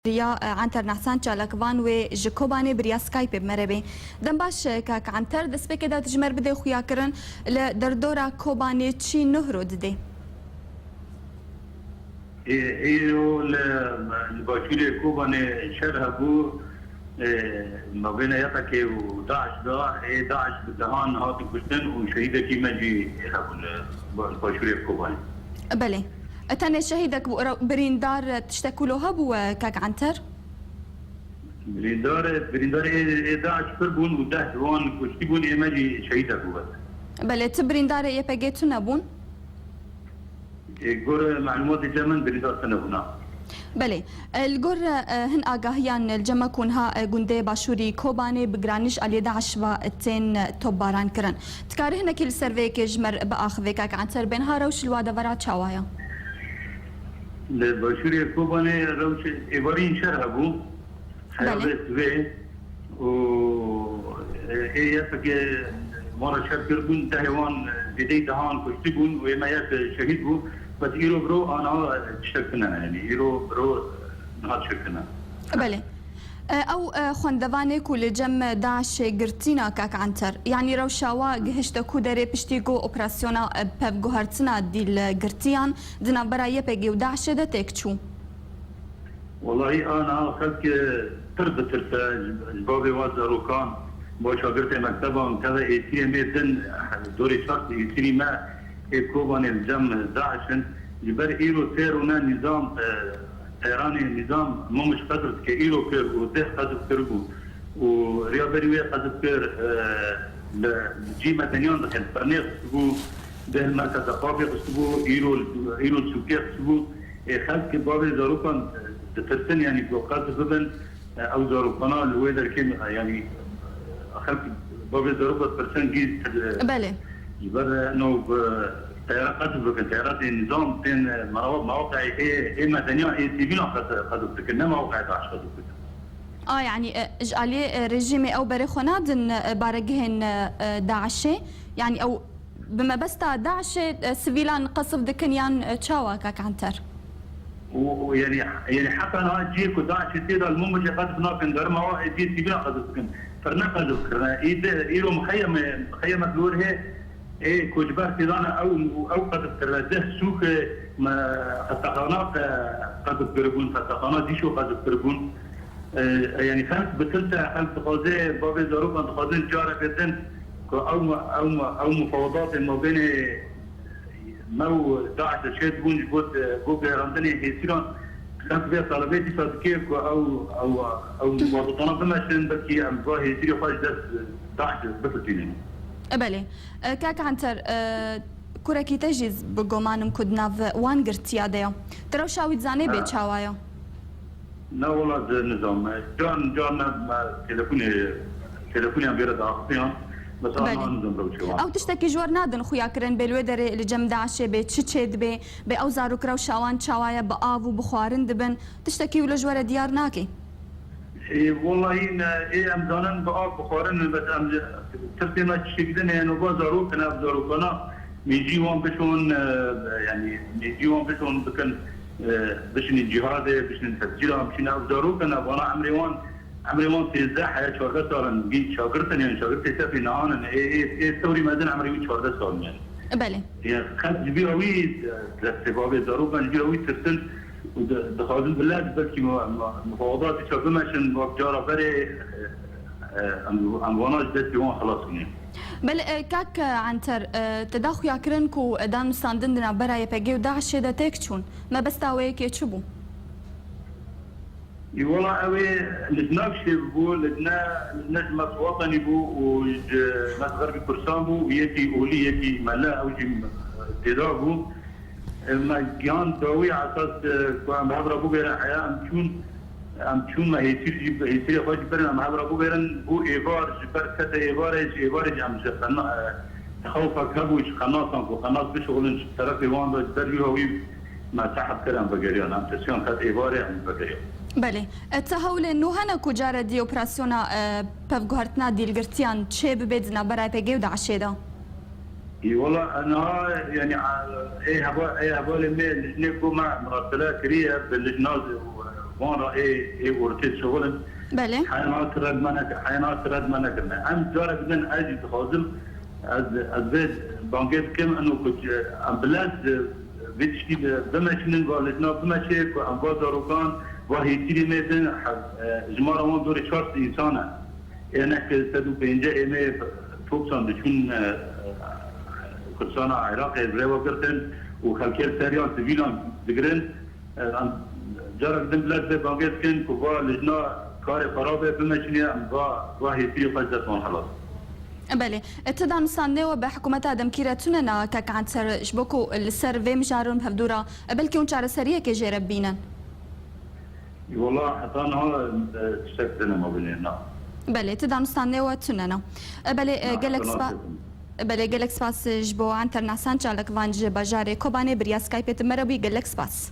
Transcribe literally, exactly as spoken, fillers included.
Riya, e, Anter Nehsan Çalakvan wê ji Kobanê bi riya Skypeê bi me re bê. Dem baş, e, kak Anter, destpêkê de tu ji me re bidê xuyakirin, li derdora Kobanê çi nuh ro didê? Ê, îro li, li başûrê Kobanê şer hebû, ê, mabêna YPG'ê û DAIŞ de, ê, DAIŞ bi dehan hatin kuştin û şehîdekî me jî hebû li ba-, başûrê Kobanê. Belê. E, tenê şehîdek bû, re-, birîndar, e, tiştek wilo hebû, e, kak Anter? Birîndar, birîndarê ê, ê DAIŞ pir bûn û deh ji wan kuştî bûn, ê me jî şehîdek bû bes. Belê, ti birîndarê YPG'ê tune bûn? Ê, gor malûmatê cem min birîndar tune bûna. Belê. E, li gor, e, hin agahiyan li cem me ku niha, e, gundê başûrî Kobanê bi giranî ji aliyê DAIŞ ve tên topbaran kirin. Dikarî hinekî li ser vê yekê ji me re biaxivê, kak Anter, bê niha rewş li wa devera çawa ye? Li başûrê Kobanê rewş êvarîn şer hebû. Belê. Heya vê sibê û, e, ê YPG'ê wan re şer kiribûn, dehê wan, e, zêdeyî dehan kuştî bûn û ê me yek şehîd bû. Bes îro biro aniha tiştek tune ne, yanî îro biro niha tiştek tune. Belê. E, ew, e, xwendevanê ku li cem DAIŞ'ê girtîna, kak Anter, yanî rewşa wa gihişte ku derê piştî ku operasyona, e, pevguhertina dîl girtiyan di navbera YPG'ê û DAIŞ'ê de têk çû? Welahî ana xelk, e, pir ditirse ji, ji bavê wa zarokan, bo şagirtê mekteban, teve êsirê me din, dorê çar êsirî me ê Kobanê li cem DAIŞ in. Ji ber îro sê rûne nîzam, e, Tehranê nîzam Mûmij qedr dike, îro kir û deh qedr kiribû û riya berî wê qedr kir, e, li, li cî medeniyan dixin, firnê xistibû, deh merkeza xafê xistibû, îro, îro sûkê xistibû. Ê, xelk bavê zarokan, e, ditirsin, yanî ku qedr bibin, e, ew zarokana li wê derkê, e, yanî, e, xelk bavê zarokan ditirsin, gî, e, Belê. Ji ber, e, no, e, teyara qedr bikin, teyara tê nîzam tên, e, mawa-, mawqeyê ê, ê medeniyan, ê sivîlan qedr, qedr dikin, ne mawqeyê DAIŞ qedr dikin. A, yanî, e, ji aliyê, e, rejîmê ew berê xwe nadin, e, baregihên, e, e, DAIŞ'ê? Yanî ew bi mebesta DAIŞ'ê, e, sivîlan qesf dikin yan, e, çawa, kak Anter? Û, û, yanî, yanî heta niha cihê ku DAIŞ'ê tê de li Mûmijê qedf nakin, gerima wa ê cihê sivîlan qedf dikin. Firne qedf kirine. Î de, îro mixeyeme, mixeyemek li wir hê, ê ku ji ber têdana ew, ew qedf kirine. Deh sûk, e, me, xestexana, e, qedf kiribûn, xestexana Dîşo qedf kiribûn. E, yanî xelk bitirse, xelk dixwaze, bavê zarokan dixwazin careke din ku ew, ew, ew mufawedatên mabênê me û DAIŞ de çêdibûn ji bo, bo gerandinê hêsîran, xelk vê talebê dîsa dike ku ew, ew, ew mufawedatana bimeşin, belkî em va hêsîrê xwe ji dest DAIŞ de bifitînin. E, belê. E, kak Anter, e, kurekî te jî bi goman im ku di nav wan girtiya de ya. Tu rewşa wî dizanê bê Ha. çawa ya? Ne wela, ez nizam. Can, can me, me telefonê, telefonê em vê re diaxistiyan. Bes Belê. Aniha nizam rewşê wan. Ew tiştekî ji we re nadin xuya kirin, bê li wê derê li cem DAIŞ'ê bê çi çê dibê, bê ew zarok rewşa wan çawa ye, bi av û bi xwarin dibin. Tiştekî wilo ji we re diyar nake? Ê, welahî ne, ê em zanin bi av bi xwarin in, bes em tirsê me tiştekî din heye, no va zarok in, ev zarokana Mêjî wan bişon, e, yanî mêjî wan bişon bikin, e, bişinîn cîhadê, bişinîn tefcîra, bişîn ev zarok in, vana emrê wan, emrê wan sêzdeh heye, çardeh sal in, gî şagirt in, yanî şagirtê sefê nihan in, ê, ê, ê tewrî mezin emrê wî çardeh sal in yanî. Belê. Yanî xelk ji vî awî, e, destê bavê zarokan ji vî awî tirsin û di-, dixwazin bi lez belkî mu-, mu-, mufawedatê çav bimeşin, wek cara berê, e, e, em, em vana ji destê wan xilas bûne. Belê, e, kak Anter, e, te da xuya kirin ku danûstandin di navbera YPG'ê û DAIŞ'ê de têk çûn. Mebesta wê yekê çi bû? Î, wela ew ê li nav şê bû, li ne, li ne ji me wetanî bû û ji me xerbî Kurdistan bû û yekî olî, yekî mele, ew jî têda bû. E, me gihan dawî esas, e, ku em bi hev re bûbêrin heya em çûn, em çûn me hêsîr jî, hêsîrê xwe jî birin, em hev re bûbêrin, bû êvar, ji ber kete êvarê, ji êvarê jî em ji xena-, e, xewfek hebû ji qenasan, ku qenas bişixulin ji terefê wan de, ji ber wî hewî me tehf kir, em vegeriyan, em tirsiyan qet êvarê em vegeriyan. Belê. E, ti hewlên nû hene ku care dî operasyona, e, pevguhertina dîlgirtiyan çê bibe di navbera YPG'ê û DAIŞ'ê de? Î, wela, niha, yanî, a, ê heva-, ê hevalê me lijnê ku me murasele kiriye bi lijna û, Van re ê, ê ortê şixulin. Belê. Heyna ti red me neke-, heyna ti red me nekirine. Em carek din ez jî dixwazim, ez, ez vê bangê dikim, ino ku c-, em bi lez, e, vê tiştî de bimeşînin, va lijna bimeşê, ku em va zarokan, va hêsîrê me din, he-, e, jimara wan dorê çar sed însan e. Ê nek sed û pêncî ê me topsan diçûn, e, e, Kurdistana Iraqê bi rêve girtin û xelkê li seriyan sivîlan digirin. Em carek din bi lez vê bangê dikin ku va lijna karê xwe rabe bimeşîne, em va, va hêsiyê xwe ji dest wan xelas. Belê. E, ti danûstandinê we bi hikûmeta demkî re tune ne, kek Enser, ji bo ku li ser vê mijaran bi hevdû re, e, belkî hûn çareseriyekê jê re bibînin? Wala heta niha, e, tiştek tune ma binê, na. Belê, ti danûstandinê we tune ne. E, belê, e, Na, gelek heta spa-, niha tune. Belê, gelek spas ji bo Enser Nehsan Çalakvan ji bajarê Kobanê, bi riya Skypeê tu me re bûyî, gelek spas.